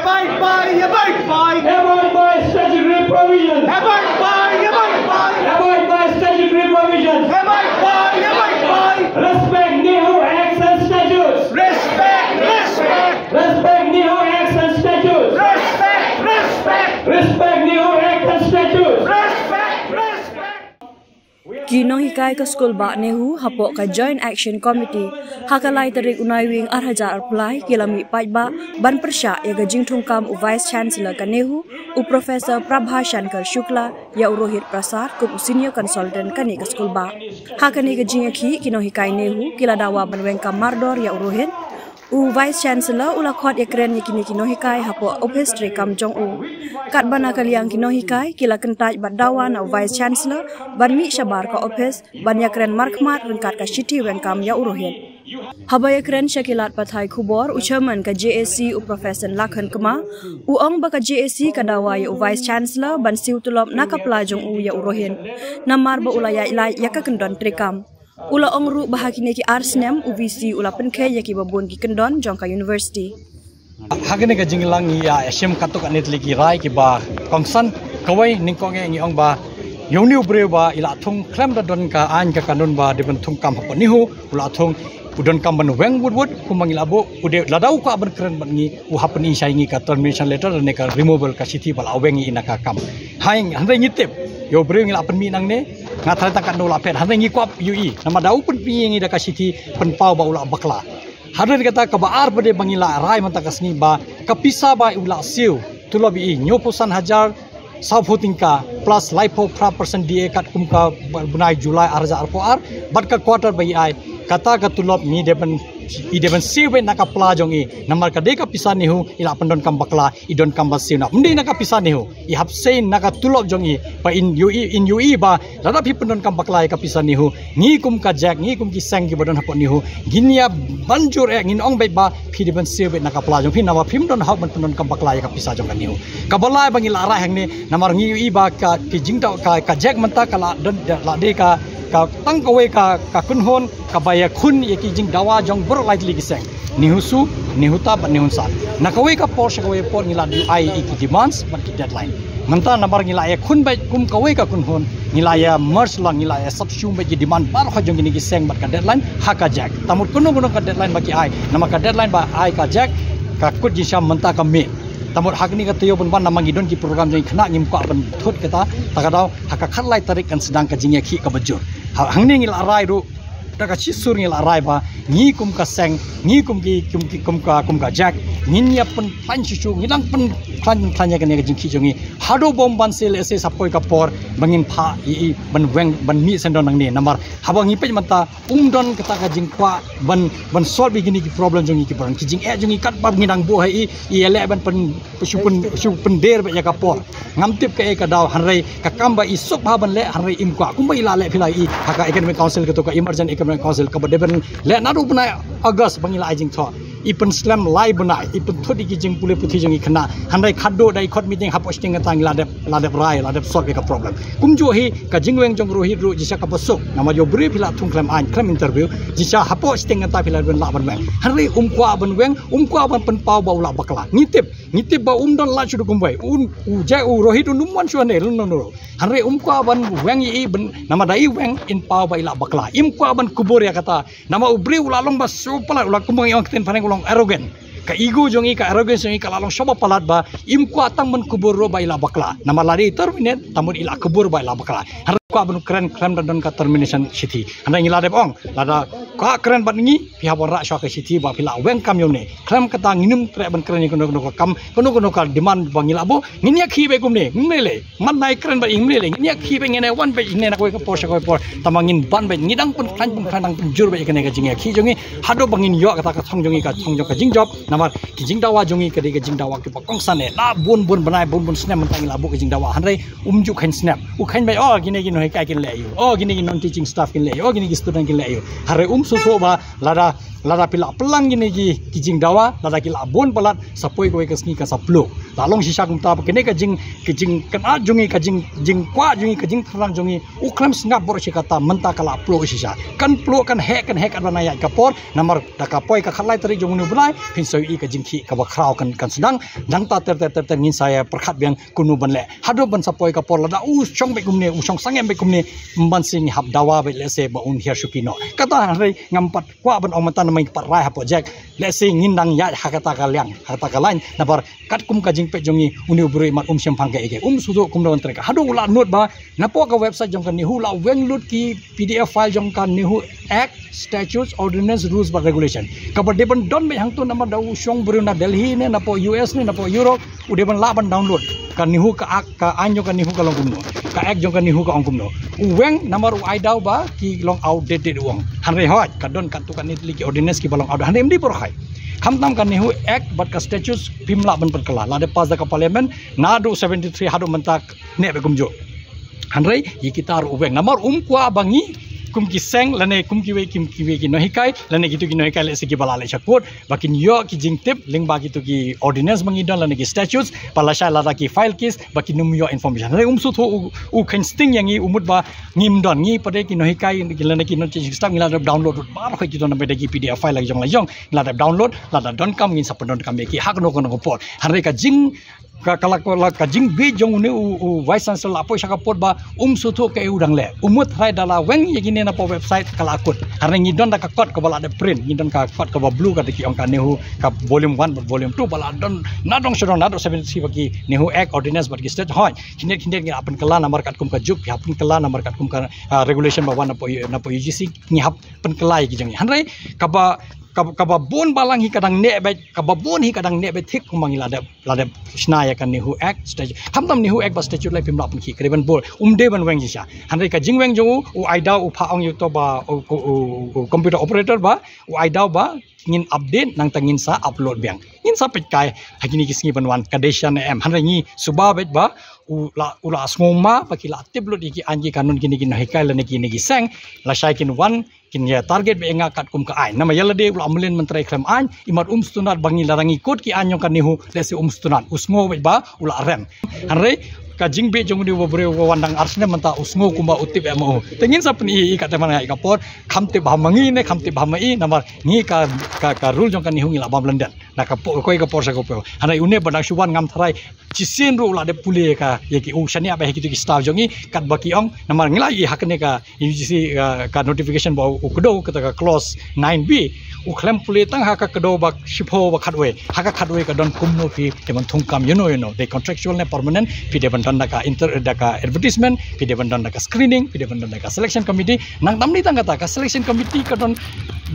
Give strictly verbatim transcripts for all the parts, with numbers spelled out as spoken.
Abide by, abide by. Abide by statutory provisions. Abide by, abide by. Abide by statutory provisions. Abide by, abide by. Respect NEHU Acts and Statutes. Respect, respect. Respect NEHU Acts and Statutes. Respect, respect. Respect NEHU Acts and Statutes. Respect, respect. Ki nonghikai ka skul bah NEHU hapoh ka Joint Action Committee ha ka lai tarik u Naiwieng ar hajar arphew lai ki la mih paidbah ban pyrshah ïa ka jingthungkam u Vice Chancellor ka NEHU, u Professor Prabha Shankar Shukla, ïa u Rohit Prasad kum u Senior Consultant kane ka skul bah. Ha kane ka jingïakhih, ki nonghikai NEHU ki la dawa ban weng kam mardor ïa u Rohit. U Vice Chancellor u la khot ïakren ïa kine ki nonghikai hapoh ophis treikam jong u. Katba na ka liang ki nonghikai ki la kyntait bad dawa na u Vice Chancellor ban mih shabar ka ophis ban ïakren markhmat ryngkat ka shithi weng kam ïa u Rohit. Haba ïakren sha ki lad pathai khubor, u Chairman ka JAC, u Professor Lakhan Kma, u ong ba ka JAC ka dawa ïa u Vice Chancellor ban siew tulop na ka pla jong u ïa u Rohit, namar ba u la ïaid lait ïa ka kyndon treikam. U la ong ruh ba ha kine ki ar snem u VC u la pynkheiñ ïa kiba bun ki kyndon jong ka university. Ha kane ka jingïalang ngi ïa shim katto katne tylli ki rai kiba kongsan. Kawei, nyngkong eh ngi ong ba ïa une u briew ba i la thung khlem da don ka aiñ ka kanun ba dei ban thungkam hapoh NEHU, u la thung, u donkam ban weng wut wut kumba ngi la buh. U dei, lada u kwah ban kren bad ngi, u hap pyni sha ngi ka termination letter ne ka removal ka shithi ba la weng ïa i na ka kam. Hynrei ngi tip ïa u briew ngi la pynmih nangne, nga tharai tang katno la phet, hynrei ngi kwah ïohi namar da u pynmih ïa ngi da ka shithi pynpaw ba u la bakla. Hadien kata, kaba ar pat de ba ngi la rai mynta ka sngi ba ka pisa ba u la siew tulop ïa i, hynñiewphew san hajar sawphew tyngka plus laiphew phra percent D A katkum ka bnai July ar hajar arphew ar, bad ka quarter ba i ai, kata ka tulop ngi dei ban, i dei ban siew beit na ka pla jong i, namar ka dei ka pisa NEHU, i la pyndonkam bakla, i donkam ban siew na, ym dei na ka pisa NEHU, i hap siew na ka tulop jong i. Ba in ïohi, in ïohi ba lada phi pyndonkam bakla ïa ka pisa NEHU, ngi kum ka JAC, ngi kum ki seng kiba don hapoh NEHU, ngin ïa ban jur eh, ngin ong beit ba phi dei ban siew beit na ka pla jong phi namar phim don hok ban pyndonkam bakla ïa ka pisa jong ka NEHU. Kaba lai ba ngi la rai hangne namar ngi ïohi ba ka, ki jingdaw ka, ka JAC mynta ka la don, la dei ka, ka tang kawei ka, ka kynhun kaba ïakhun ïa ki jingdawa jong baroh lai tylli ki seng. NEHUSU, NEHUTA bad NEHUNSAR. Na kawei ka por sha kawei por ngi la dei ai ïa ki demands bad ki deadline. Mynta namar ngi la ïakhun beit kum kawei ka kynhun, ngi la ïa merge lang, ngi la ïa subsume beit ki demand baroh jong kine ki seng bad ka deadline ha ka JAC. Te mut kano kano ka deadline ba ki ai, namar ka deadline ba ai ka JAC ka kut jingshisha mynta ka miet. Te mut ha kane ka taïew ban wan namar ngi don ki program jong ngi khynnah, ngim kwah ban thut kata, te ka daw ha ka khatlai tarik kan sdang ka jingïakhih kaba jur. Ha, hangne ngi la rai ruh da ka shisur ngi la rai ba ngi kum ka seng, ngi kum ki, kum ki, kum ka, kum ka JAC, ngin ïa pynkhlaiñ shuh shuh, ngi dang pynkhlaiñ pynkhlaiñ ïa kane ka jingkhih jong ngi haduh bym ban seh lehse sa poi ka por ba ngin phah ïa i ban weng, ban mih syndon nangne. Namar haba ngi peit mynta um don kata ka jingkwah ban, ban solve ïa kine ki problem jong ngi, ki problem, ki jingeh jong ngi katba ngi dang buh ha i, i ïaleh ban pyn shu pyn, shu pyndir beit ïa ka por. Ngam tip kaei ka daw, hynrei ka kam ba i suk bha ban leh, hynrei im kwah. Kumba i la leh phi la i ha ka Academic Council, kato ka Emergent Academic Council kaba dei ban leh naduh bnai August ba ngi la ai jingthoh. I pynslem lai bnai, i pynthut ïa ki jingpule puthi jong ngi khynnah, hynrei khadduh da i khot meeting hapoh shiteng kata ngi la dep, la dep rai, la dep solve ïa ka problem. Kumjuh hi ka jingweng jong u Rohit ruh jingshisha kaba suk, namar ïa u briew phi la thung khlem aiñ, khlem interview, jingshisha hapoh shiteng kata phi la ban lah ban weng. Hynrei um kwah ban weng, um kwah ban pynpaw ba u la bakla. Ngi tip, ngi tip ba um don lad shuh kumwei. Un, u JAC, u Rohit un ym wan shuh hangne, lano lano. Hynrei um kwah ban weng ïa i ban, namar da i weng in paw ba i la bakla. Im kwah ban kubur ïa kata. Namar u briew u la long ba sngewpalat, u la, kumba ngi ong ktien phareng u long arrogant. Ka ego jong i, ka arrogance jong i ka la long shaba palat ba im kwah tang ban kubur ruh ba i la bakla. Namar lada i terminate, te mut i la kubur ba i la bakla. Hynrei kwah ban kren, khlem da don ka termination shithi. Hynrei ngi la dep ong, lada kwah kren bad ngi, phi hap ban rah shuwa ka shithi ba phi la weng kam ïa une. Khlem kata ngin ym treh ban kren ïa kano kano ka kam, kano kano ka demand ba ngi la buh, ngin ïakhih beit kumne, ngim lei lei. Mat nai kren bad i, ngim lei lei, ngin ïakhih beit, ngin ïa wan beit ine na kawei ka por sha kawei por. Tangba ngin ban beit, ngi dang pynkhlaiñ pynkhlaiñ, dang pynjur beit ïa kane ka jingïakhih jong ngi haduh ba ngin ïoh kata ka thong jong ngi, ka thong jong ka jingjop. Namar ki jingdawa jong ngi ka dei ka jingdawa kiba kongsan eh. La bun bun bnai, bun bun snem mynta ngi la buh ka jingdawa, hynrei um ju kheiñ snem. U kheiñ beit, oh, kine ki nonghikai kin leh ïa u, oh, kine ki non teaching staff kin leh ïa u, oh, kine ki student kin leh ïa u. Hynrei um Sngewthuh ba lada, lada phi la pynlang kine ki, ki jingdawa, lada ki la bun palat, sa poi kawei ka sngi kan sa pluh. La long shisha kumta ba kine ka jing, ka jingkynad jong ngi, ka jing, jingkwah jong ngi, ka jingthrang jong ngi, u khlem sngap baroh shi katta, mynta ka la pluh shisha. Kan pluh, kan heh, kan heh katba nang ïaid ka por, namar da ka poi ka khatlai tarik jong une u bnai, phin sa ïohi ka jingkhih kaba khraw kan, kan sdang, nangta ter ter ter ter ngin sa ïa pyrkhat biang kumno ban leh. Haduh ban sa poi ka por lada u shong beit kumne, u shong sangem beit kumne, ym ban sngewhap dawa beit lehse ba un hiar shuki noh. Kata hynrei ngam pat kwah ban ong mynta namar ngi pat rai hapoh jek. Lehse ngin dang ïaid ha kata ka liang, ha kata ka lain. Namar katkum ka jingpeit jong ngi une u briew imat um shemphang kaei kaei. Um sngewthuh kumno ban trei ka. Haduh u la nud ba napoh ka website jong ka NEHU la weng lut ki P D F file jong ka NEHU Act, Statutes, Ordinance, Rules bad Regulation. Kaba dei ban don beit hangto namar da u shong briew na Delhi ne, napoh U S ne, napoh Europe, u dei ban lah ban download. Ka NEHU ka act, ka aiñ jong ka NEHU ka long kumno. Ka act jong ka NEHU ka ong kumno. U weng namar u ai daw ba ki long outdated u ong. Hynrei hooid, ka don katto katne tylli ki ordinance kiba long outdated. Hynrei ym dei baroh hi. Khamtam ka NEHU Act bad ka statutes phim lah ban pynkylla. La dep pass da ka parliament, naduh seventy-three haduh mynta neh beit kumjuh. Hynrei ïa kita ruh u weng. Namar um kwah ba ngi kum ki seng lane kum kiwei, kum kiwei ki nonghikai lane kito ki nonghikai lehse kiba la leit sha court ba kin ïoh ki jingtip lyngba kito ki ordinance ba ngi don lane ki statutes, ba lashai lada ki file case ba kin ym ïoh information. Hynrei um sngewthuh u, u kheiñ sting ïa ngi, u mut ba ngim don, ngi pat de ki nonghikai lane ki nongshit shitom ngi la dep download lut baroh kito namar da ki P D F file la jong la jong, ngi la dep download, lada donkam ngin sa pyndonkam ïa ki ha kano kano ka por. Hynrei ka jing ka, ka la, ka la, ka jingbieit jong une u, u Vice Chancellor la poi sha ka pud ba um sngewthuh kaei u dang leh. U mut hynrei da la weng ïa kine napoh website ka la kut. Hynrei ngi don da ka kot kaba la dep print, ngi don ka kot kaba blue ka dei ki ong ka NEHU ka volume one bad volume two ba la don nadong shadong naduh seventy-three ba ki NEHU Act, Ordinance bad ki statute. Hooid, khyndiat khyndiat ngi hap pynkylla namar katkum ka juk, ngi hap pynkylla namar katkum ka, ah, regulation ba wan napoh, napoh U G C, ngi hap pynkylla ïa ki jong ngi. Hynrei kaba, kaba, kaba bun balang hi ka dang neh beit, kaba bun hi ka dang neh beit thik kumba ngi la dep, la dep shna ïa ka NEHU Act, statute. Khamtam NEHU Act bad statute lei phim lah pynkhih, ka dei ban bun, um dei ban weng shisha. Hynrei ka jingweng jong u, u ai daw, u phah ong ïa uto ba u, u, u, u computer operator ba u ai daw ba ngin update nangta ngin sa upload biang. Ngin sa peitkai ha kine ki sngi ban wan ka dei sha ne em. Hynrei ngi suba beit ba u la, u la sngewma ba ki la tip lut ïa ki aiñ ki kanun kine ki nonghikai lane kine ki seng, lashai kin wan kin ïa target beit ïa nga katkum ka aiñ. Namar ïa lade u la mlien mynta khlem aiñ, imat um sngewtynnat ba ngi lada ngi kut ki aiñ jong ka NEHU, lehse um sngewtynnat. U sngew beit ba u la rem. Hynrei ka jingbieit jong une u briew uba wan dang ar snem mynta u sngew kumba u tip em u. Te ngin sa pyni ïa i katto katne ka por, kham tip ba ha ma ngi ne kham tip ba ha ma i, namar ngi ka, ka, ka rule jong ka NEHU ngi la bam lyndet na ka por, kawei ka por sha ka por. Hynrei une ba dang shu wan ngam tharai shisien ruh u la dep pule ïa ka, ïa ki, u shaniah beit ha kito ki staff jong ngi katba ki ong, namar ngi la ïohi ha kane ka U G C, uh, ka notification ba u kdew kata ka clause nine B, u khlem pule tang ha ka kdew ba shiphew ba khatwei. Ha ka khatwei ka don kumno phi dei ban thungkam ïano ïano, dei contractual ne permanent, phi dei ban don da ka inter, da ka advertisement, phi dei ban don da ka screening, phi dei ban don da ka selection committee. Nangta ym dei tang kata, ka selection committee ka don,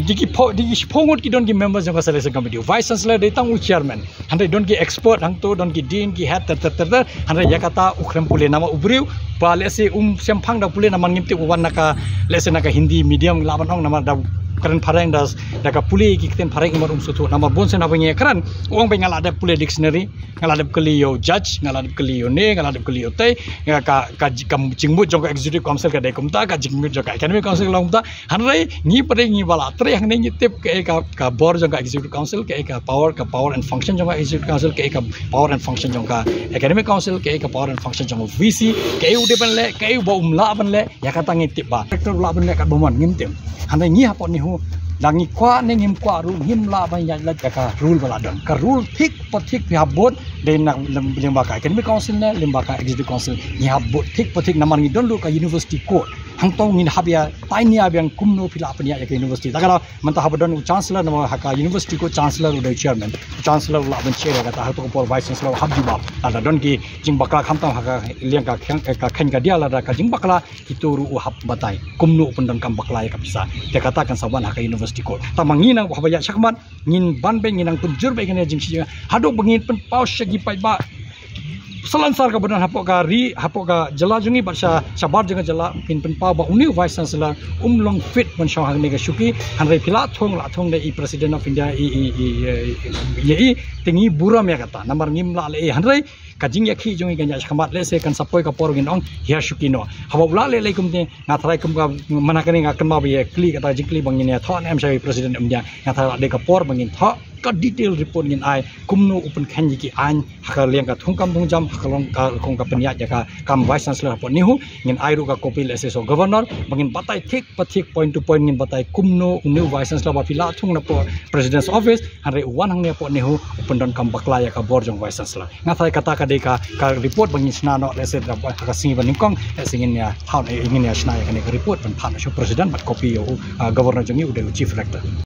dei ki phew, dei ki shiphew ngut ki don ki members jong ka selection committee. Vice Chancellor dei tang u chairman. Hynrei don ki expert hangto, don ki dean, ki head, ter ter ter ter. Hynrei ïa kata u khlem pule namar u briew ba lehse um shemphang da pule namar ngim tip, u wan na ka, lehse na ka Hindi medium lah ban ong, namar da kren phareng da, da ka pule ki ktien phareng imat um sngewthuh. Namar bun sien haba ngi kren u ong ba nga la dep pule dictionary, nga la dep kylli ïa u judge, nga la dep kylli ïa une, nga la dep kylli ïa utei, nga ka, ka, ka jingmut jong ka Executive Council ka dei kumta, ka jingmut jong ka Academic Council ka long kumta. Hynrei ngi pat de ngi ba la trei hangne ngi tip kaei ka, ka bor jong ka Executive Council, kaei ka power, ka power and function jong ka Executive Council, kaei ka power and function jong ka Academic Council, kaei ka power and function jong ka V C, kaei u dei ban leh, kaei uba um lah ban leh, ïa kata ngi tip ba. Director u lah ban leh katba mon ngim tip. Hynrei ngi hapoh NEHU da ngi kwah ne ngim kwah ruh ngim lah ban ïaid lait ïa ka rule ba la don. Ka rule thik pa thik phi hap bud, dei na lem, lyngba ka Academic Council ne lyngba ka Executive Council, ngi hap bud thik pa thik namar ngi don ruh ka University Code. Hangto ngin hap ïa tai nia biang kumno phi lah pynïaid ïa ka university. Ta ka daw mynta haba don u chancellor, namar ha ka university ko chancellor u dei chairman. U chancellor u lah ban chair ïa kata, ha kato ka por vice chancellor u hap jubab. Lada don ki jingbakla khamtam ha ka liang ka kheiñ, ka kheiñ ka diah, lada ka jingbakla, kito ruh u hap batai kumno u pyndonkam bakla ïa ka pisa. Te kata kan sa wan ha ka university ko. Tangba ngi nang haba ïaid shakhmat ngin ban beit, ngin nang pynjur beit kane ka jingshit jingkha haduh ba ngin pynpaw sha ki paidbah salonsar kaba don hapoh ka ri, hapoh ka jylla jong ngi bad sha, shabar jong ka jylla, ngin pynpaw ba une u vice chancellor um long fit ban shong hangne ka shuki. Hynrei phi la thung, la thung da i President of India, i, i, i, i, i, i, te ngi burom ïa kata namar ngim lah leh ei. Hynrei ka jingïakhih jong ngi kan ïa shakhmat, lehse kan sa poi ka por ngin ong hiar shuki noh. Haba u la leh lei kumne, nga tharai kum ka, mynta kane nga kynmaw ba ïa kylli kata jingkylli ba ngin ïa thoh ne em sha i President, em, nga tharai la dei ka por ba ngin thoh ka detail report, ngin ai kumno u pynkheiñ ïa ki aiñ ha ka liang ka thungkam thungjam, ha ka long ka, kong ka pynïaid ïa ka kam Vice Chancellor hapoh NEHU. Ngin ai ruh ka copy lehse sha u Governor ba ngin batai thik pa thik, point to point ngin batai kumno une u Vice Chancellor ba phi la thung napoh President's Office, hynrei u wan hangne hapoh NEHU u pyndonkam bakla ïa ka bor jong Vice Chancellor. Nga tharai kata ka dei ka, ka report ba ngin shna noh lehse ha ka sngi ba nyngkong, lehse ngin ïa thaw, ngin ïa shna ïa kane ka report ban phah noh sha u President bad copy ïa u, ah, Governor jong ngi u dei u Chief Rector.